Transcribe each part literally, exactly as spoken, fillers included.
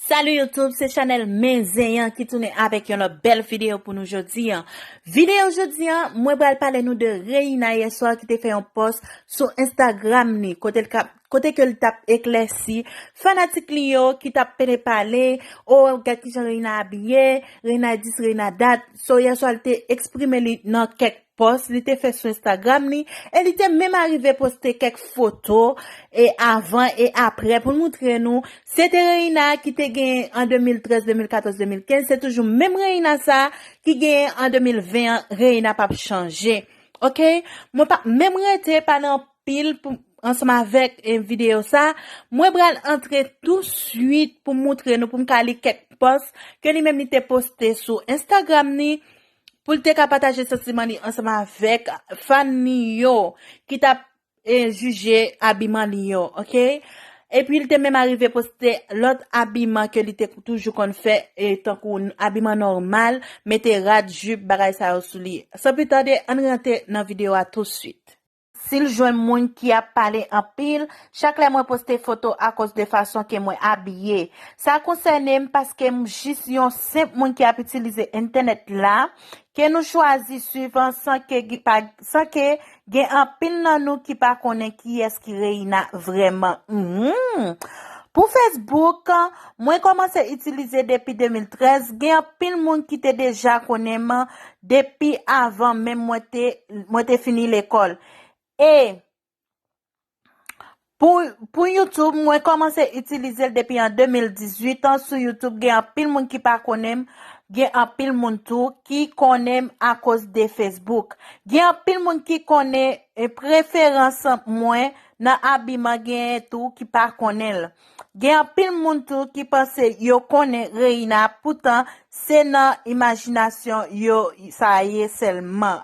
Salut YouTube, se Chanel Men Zen an ki tounen avèk yon lòt bèl videyo pou nou jodi an. Videyo jodi an, mwen pral pale nou de Reina yèswa ki te fè yon pòs sou Instagram ni, kote l kap, kote ke l t ap eklèsi fanatik li yo ki t ap pede pale, o, gad kijan Reina abiye, Reina dis, Reina dat. So, yèswa, l te eksprime li nan kèk pòs li te fè sou Instagram li, e li te menm arive poste kèk foto, e avan e aprè, pou l moutre nou, se te Reina ki te genyen an de mil trèz, de mil katòz, de mil kenz, se toujou menm Reina sa ki genyen an de mil ven an, Reina p ap chanje. Oke? Mwen p ap menm rete pale anpil pou, ansanm avèk, eh, videyo sa. Mwen pral antre tou swit pou moutre nou, pou m ka li kèk pòs ke li menm li te poste sou Instagram ni, pou l te ka pataje santiman li ansanm avèk fan li yo ki t ap, eh, jije abiman li yo, oke? Epi l te menm arive poste lòt abiman ke li te toujou konn fè, eh, tankou abiman nòmal, mete rad, jip, bagay sa yo sou li. San pli tande, ann rantre nan videyo a tou swit. Si l jwenn moun ki ap pale anpil, chak lè mwen poste foto akoz de fason ke mwen abiye. Sa konsène m paske m jis yon senp moun ki ap itilize entènèt la, ke nou chwazi swiv an san ke, gi- pa- san ke gen anpil nan nou ki pa konnen kiyès ki Reina vrèman. Mhm. Pou Facebook, mwen kòmanse itilize depi de mil trèz, gen anpil moun ki te deja konnen m depi avan menm mwen te, mwen te fini lekòl. E pou, pou YouTube, mwen kòmanse itilize l depi an de mil dizuit an. Sou YouTube, gen anpil moun ki pa konnen m, gen anpil moun tou ki konnen m akoz de Facebook. Gen anpil moun ki konnen, eh, preferans mwen nan abiman, gen tou ki pa konnen l. Gen anpil moun tou ki panse yo konnen Reina, poutan se nan imajinasyon yo sa ye sèlman.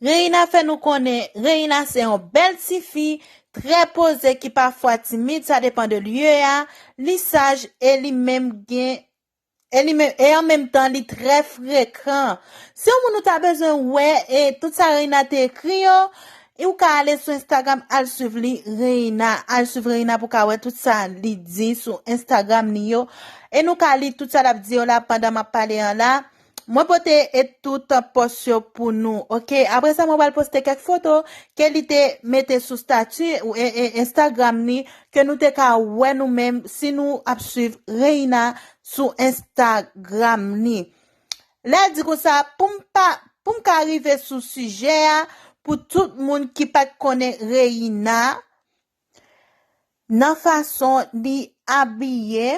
Reina fè nou konnen Reina se yon bèl tifi, trè poze, ki pafwa timid, sa depan de lye a, li saj e li menm gen, e li menm, e an menm tan li trè frekan. Si yon moun ou ta bezwen wè e tout sa Reina te ekri yo, e ou ka ale sou Instagram, al swiv li, Reina, al swiv Reina pou ka wè tout sa li di sou Instagram li yo. E nou ka li tout sa l ap di yo la pandan m ap pale an la. Mwen pote e tout pòs yo pou nou, oke? Apre sa, mwen pral poste kèk foto ke li te mete sou stati, e, e, Instagram ni, ke nou te ka wè nou menm si nou ap swiv Reina sou Instagram ni. Lè di konsa, pou m pa, pou m ka rive sou sijè a, pou tout moun ki pa t konnen Reina, nan fason li abiye,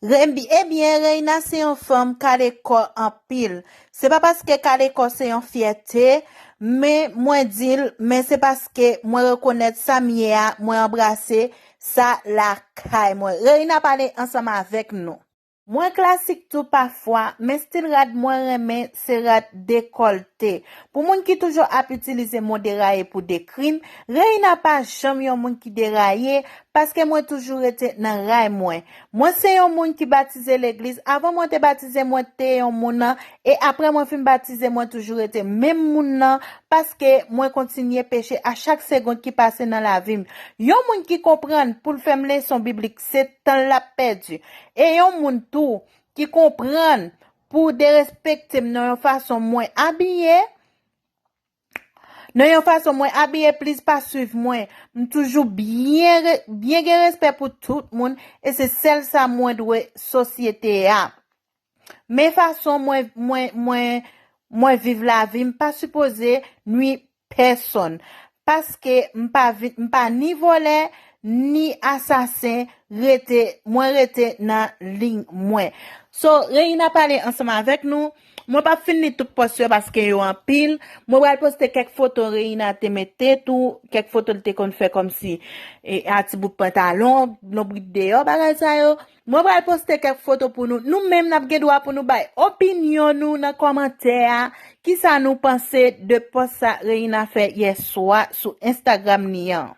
Re- ebyen, Reina se yon fanm kale kò anpil. Se pa paske kale kò se yon fyète, men mwen di l, men se paske mwen rekonèt sa m ye a, mwen anbrase sa lakay mwen. Reina pale ansanm avèk nou. Mwen klasik tou pafwa, men stil rad mwen renmen se rad dekòlte. Pou moun ki toujou ap itilize mo deraye pou dekri m, Reina pa janm yon moun ki deraye, paske mwen toujou rete nan ray mwen. Mwen se yon moun ki batize legliz. Avan mwen te batize, mwen te yon moun nan, e apre mwen fin batize, mwen toujou rete menm moun nan, paske mwen kontinye peche a chak segond ki pase nan lavi m. Yon moun ki konprann pou l fè m leson biblik, se tan l ap pèdi. E yon moun tou ki konprann pou derespekte m nan yon fason mwen abiye, nan yon fason mwen abiye, plis pa swiv mwen. M toujou byen re- byen gen respè pou tout moun, e se sèl sa mwen dwe sosyete a. Men fason mwen, mwen, mwen, mwen viv lavi m pa sipoze nwi pèsonn. Paske m pa vi- m pa ni vòlè, ni asasen, rete, mwen rete nan liy mwen. So, Reina pale ansanm avèk nou. Mwen p ap fin li tout pòs yo paske yo anpil. Mwen pral poste kèk foto Reina te mete tou, kèk foto l te konn fè kòmsi, e, a ti bout pantalon, lonbrit deyò, bagay sa yo. Mwen pral poste kèk foto pou nou. Nou menm n ap gen dwa pou nou bay opinyon nou nan kòmantè a. Kisa nou panse de pòs sa Reina fè yè swa sou Instagram ni an?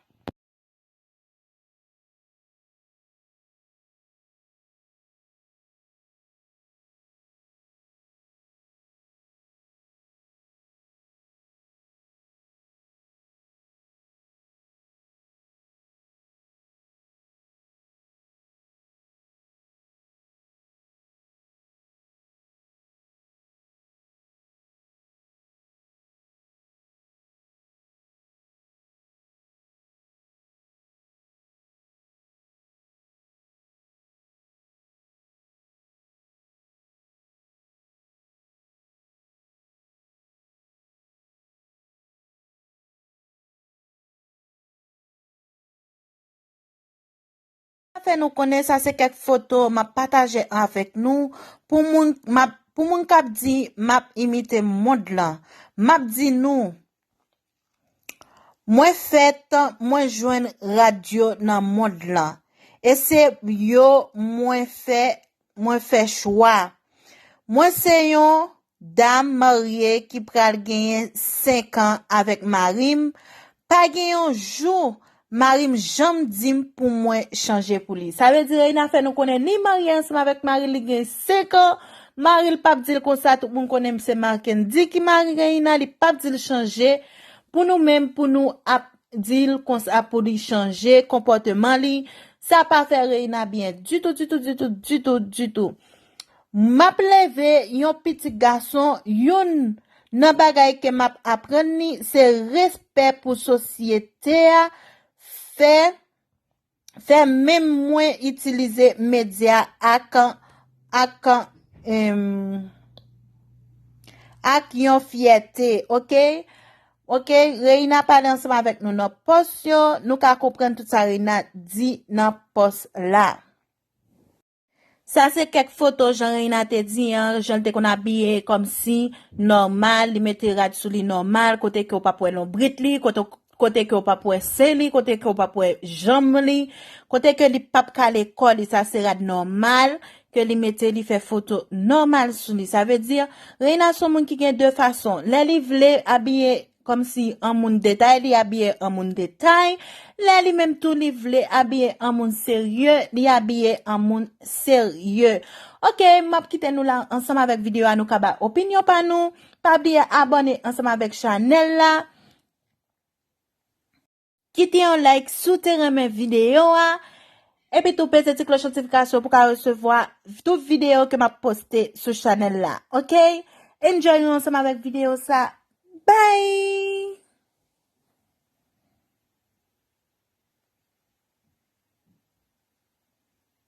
Fè nou konnen sa se kèk foto m ap pataje avèk nou pou moun, m ap, pou moun k ap di m ap imite mond lan. M ap di nou, mwen fèt, mwen jwenn rad yo nan mond lan. E se yo mwen fè, mwen fè chwa. Mwen se yon dam marye ki pral genyen senk an avèk mari m. Pa gen yon jou mari m janm di m pou mwen chanje pou li. Sa vle di Reina fè nou konnen li marye ansanm avèk mari l, li gen senk an. Mari l p ap di l konsa, tout moun konnen m se Mackendy ki mari Reina, li p ap di l chanje. Pou nou menm, pou nou ap di l konsa pou li chanje konpòteman li, sa pa fè Reina byen ditou, ditou, ditou, ditou, ditou. M ap leve yon pitit gason, youn nan bagay ke m ap aprann li, se respè pou sosyete a, fè, fè menm mwen itilize medya ak, ak, em, ak yon fyète, oke? Oke, Reina pale ansanm avèk nou nan pòs yo, nou ka konprann tout sa Reina di nan pòs la. Sa se kèk foto jan Reina te di an, jan l te konn abiye kòmsi nòmal, li mete rad sou li nòmal, kote ke w p ap wè lonbrit li, kote, kote ke w p ap wè sen li, kote ke w p ap wè janm li, kote ke li p ap kale kò li, sa se rad nòmal ke li mete, li fè foto nòmal sou li. Sa vle di, Reina se yon moun ki gen de fason. Lè li vle abiye kòmsi an moun detay, li abiye an moun detay. Lè li menm tou li vle abiye an moun serye, li abiye an moun serye. Oke, m ap kite nou la ansanm avèk videyo a, nou ka bay opinyon pa nou. Pa bliye abòne ansanm avèk chanèl la. Kite yon like si w te renmen videyo a. Epi tou peze ti klòch notifikasyon pou w ka resevwa tout videyo ke m ap poste sou chanèl la. Oke? Enjoy nou ansanm avèk videyo sa. Bye!